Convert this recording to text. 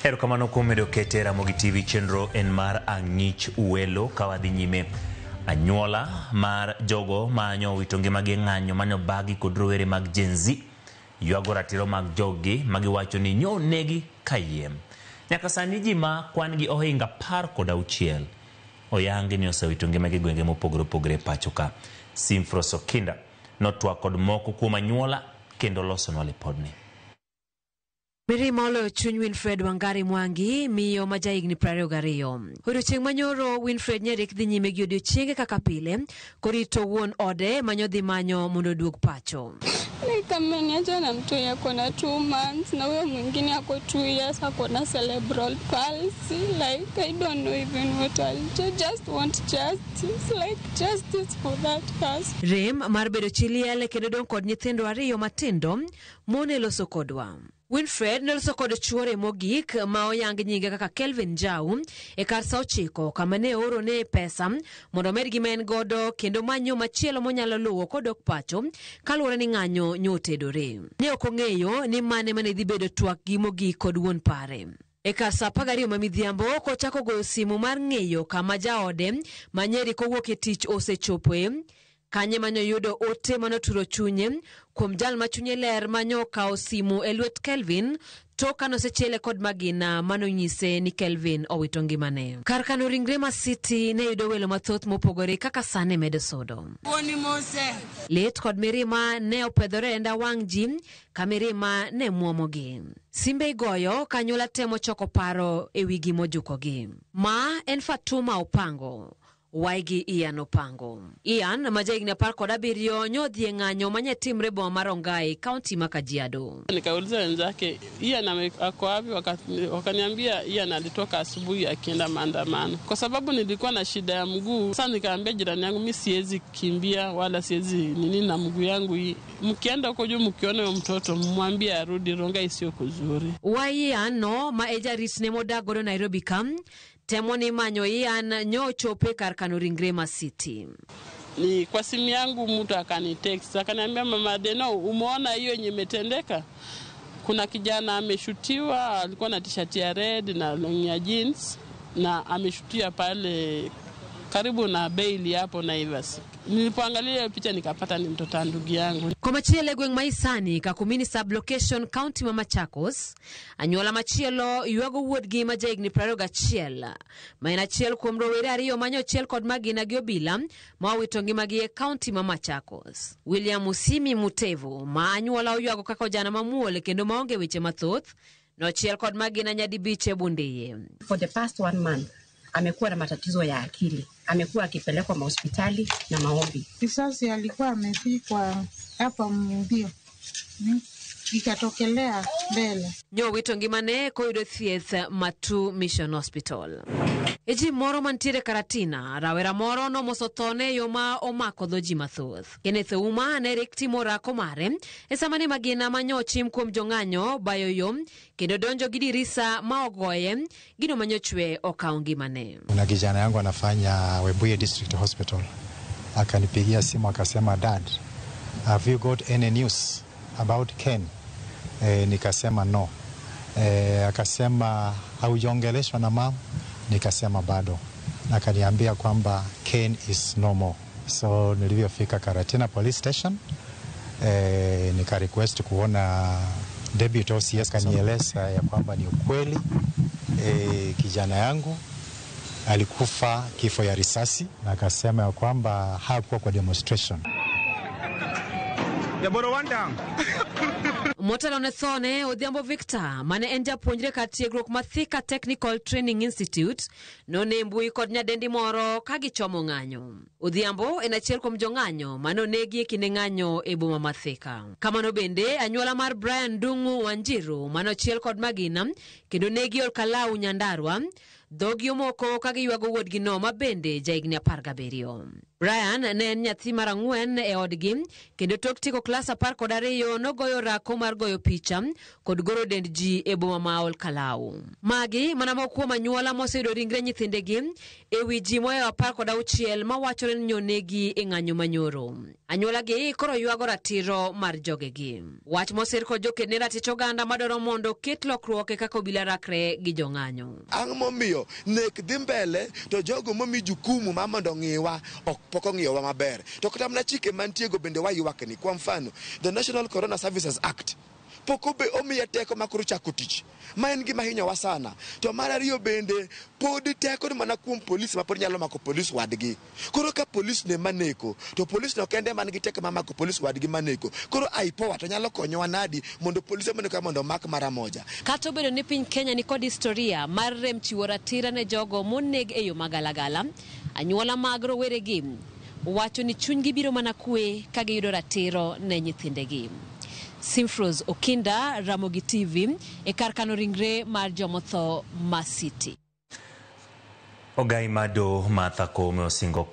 Erokamano kuom medo kete Ramogi TV chenro en mar Ang'ich Welo ka wadhi nyime anyuola mar jogo ma nyo wito ngimagi e ng'anyo mane obagi kod rowere mag Gen Z ywago ratiro mag joggi ma giwacho ni nyo negi kayiem. Nyaka sani ji ma kwan gi ohinga 16 oyangi ni osewito ngimagi e gwenge mopogore opogore e pacho ka. Simfros Okinda notwak kod moko kuom anyuola kendo losonwa lipodni. Mirima oloyo chuny Winfred Wangari Mwangi, miyo ma jahigni 22. Odiochieng' manyoro Winfred nyerik dhi nyime gi odiochienge kaka pile, korito wuon ode manyodhi manyo mondo oduog pacho. Like ameniacha na mtoi ako na 2 months na huyo mwingine ako 2 years, ako na cerebral palsy. Like, I don't know even what I'll do. Just want justice, like justice for that person. Rem mar bedo chi liel kendo dong' kod nyithindo ariyo matindo mone loso kodwa. Winfred noloso kod chuore mogik ma oyang nyinge kaka Kelvin Jau e kar sa 9 kama ne oorone pesa mondo omed gima en godo kendo manyo machielo monyalo luwo kodok pacho kaluwore ni ng'anyo nyotedore. Ne ok ong'eyo ni mane mane dhi bedo twak gi mogik kod wuon pare. E kar sa 12 ma midhiambo kochako goyo simu mar ng'eyo kama jaode ma Nyeri kowuok e tich osechopoe kanye manyoyudo ote manoturo chunye kuom jal ma chunye ler manyokawo simu e lwet Kelvin tok kanosechiele kod magina manonyise ni Kelvin owito ngimane. Kar kano ringre Masiti ne yudo welo mathoth mopogore kaka sane medo sudo. Lit kod mirima ne opedhore e nda wang' ji ka mirima ne muomogi. Simbe igoyo ka anyuola temo choko paro e wi gimojukogi. Ma en Fatuma Opango, waigi Ian Opango. Ian ma jahigni 17 nyodhi e ng'anyo manye timre boma mar Rongai, kaunti ma Kajiado. Nikauliza wenzake, Ian ako wapi? Wakaniambia Ian alitoka asubuhi akienda maandamano. Kwa sababu nilikuwa na shida ya mguu, sasa nikaambia jirani yangu, mi siwezi kimbia wala siwezi nini na mguu yangu hii. Mkienda huko juu, mkiona huyo mtoto mmwambie arudi, Rongai sio kuzuri. Wa Ian no ma e jaritne modak godo Nairobi ka temo ni manyo Ian nyochopo e kar kano ringre Masiti. Ni kwa simu yangu mtu akanitext akaniambia, "Mama Deno, umeona hiyo yenye imetendeka? Kuna kijana ameshutiwa, alikuwa na t-shirt ya red na long ya jeans na ameshutia pale karibu na Bailey hapo Naivas." Nilipoangalia hiyo picha nikapata ni mtoto wa ndugu yangu. Komachielo e gweng' ma Isani, Kakumini sub-location, kaunti ma Machakos, anyuola machielo ywago wuodgi ma jahigni 21 ma en achiel kuom rowere ariyo manyochiel kod magina gi obila ma owito ngimagi e kaunti ma Machakos. William Musimi Mutevu ma anyuola oywago kaka ojana mamuol kendo maonge weche mathoth nochiel kod magina nyadibich e bundiye. For the past one month amekuwa na matatizo ya akili, amekuwa akipelekwa mahospitali na maombi. Risasi alikuwa amepigwa hapa mbio, ikatokelea mbele. Nyowito ngimane koyudo thieth Matu Mission Hospital. E ji moro mantiere Karatina, rawera moro nomoso thone e yo ma omako dho ji mathoth. Kenneth Ouma ne rik timo orako mare e sama ne magina manyochim kuom jong'anyo bayo yo kendo donjo gi dirisa ma ogoye gino manyochwe okawo ngimane. Kuna kijana yangu anafanya Webuye District Hospital, akanipigia simu akasema, "Dad, have you got any news about Ken?" Nikasema no. Akasema, "Haujaongeleshwa na mum?" Nikasema bado. Akaniambia kwamba Ken is no more. So nilivyofika Karatina Police Station, nika request kuona deputy OCS, kanieleza ya kwamba ni ukweli, kijana yangu alikufa kifo ya risasi, na akasema ya kwamba hakuwa kwa demonstration. Motelo ne thone Odhiambo Victor mane en japuonjre kar tiegruok ma Thika Technical Training Institute none mbui kod nyadendi moro ka gichomo ng'anyo. Odhiambo en achiel kuom jong'anyo mane onegi e kinde ng'anyo e boma ma Thika. Kamano bende anyuola mar Brian Ndung'u Wanjiru mane ochiel kod magina kendo negi Olkalau Nyandarua. Dhogi omoko ka giywago wuodgino ma bende jahigni 17. Brian ne en nyathi mar ang'wen e odgi kendo tok tieko klas 12 nogoyo orako mar goyo picha kod goro dend ji e boma ma Olkalau. Magi mana moko kuom anyuola moseyudo ringre nyithindegi e wi ji mohewo 16 mawachore ni nonegi e ng'anyo manyoro. Anyuolagi koro ywago ratiro mar jogegi. Wach mosir kod joked ne ratich oganda madwaro mondo oket lokruok e kaka obila rakre gi jong'anyo. Ang' momiyo nek dhi mbele to jogo momi jukumu ma mondo ong'iwa ok pok ong'iyowa maber. To kata mana chike mantiego bende waywak ni. Kwa mfano, the National Corona Services Act pok omiye teko ma koro chako tich, ma en gima hinyowa sana. To mar ariyo bende pod teko ni mana kuom polis ma pod nyalo mako polis wadgi. Koro ka polis ne maneko, to polis no kende man gi teko mar mako polis wadgi maneko. Koro IPOA to nyalo konyowa nadi mondo polise maneko mondo omak mara moja. Kata obedo ni piny Kenya nikod historia mar rem chiwo ratiro ne jogo moneg e yo magalagala, anyuola mag roweregi wacho ni chunygi biro mana kwe ka giyudo ratiro ne nyithindegi. Simfros Okinda, Ramogi TV, e kar kano ringre mar jomotho ma City. Ogai Mado Martha Koome osingo